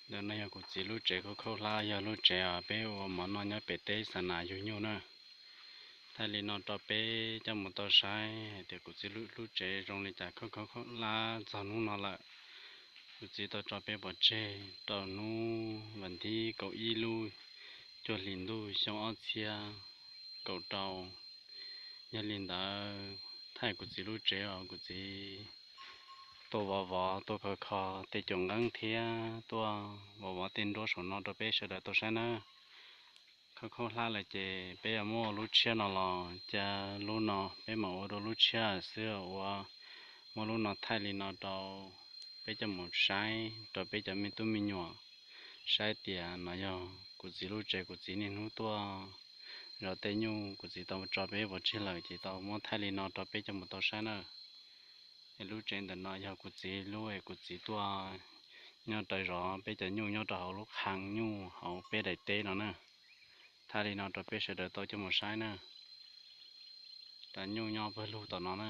Ntawm no yog kuv txiv lub tsev khaub khaub hlab, yog lub tsev peb ua mov noj nyob pem teb xa nas yug nyuj na. Thaij li no rau peb coj mus tau saib hais tias kuv txiv lub tsev zoo li cas, khaub khaub hlab txog hnub no lawm. Kuv txiv tau tso peb pov tseg rau hnub vas thib kaum ib lub cuaj hlis ntuj xyoo ob txhiab kaum rau. Yog li ntawd thaij kuv txiv lub tsev os, kuv txiv tuaj vov vov, tuaj kho kho tej cuam nqeeb thiab tuaj vov vov tej nruab saum no rau peb sawv daws tau saib nawb. Khaub khaub hlab lawm ces peb yuav muab ua lub tshiab no los cas, lub no peb mam ua dua lub tshiab xwb, ua muab lub no thaij li no rau peb coj mus saib, rau peb cov me tub me nyuam saib tias no yog kuv txiv lub tsev, kuv txiv niaj hnub tuaj zov tej nyuj, kuv txiv tau tso peb pov tseg lawm ces tau muab thaij li no rau peb coj mus tau saib na. Es lub tsev ntawm no yog kuv txiv lub es kuv txiv tuaj nyob raws zov peb cov nyuj nyob rau hauv lub qhee nyuj hauv peb daim teb no na. Thaij li no rau peb sawv daws tau coj mus saib na. Cov nyuj nyob pawg lug tom no na.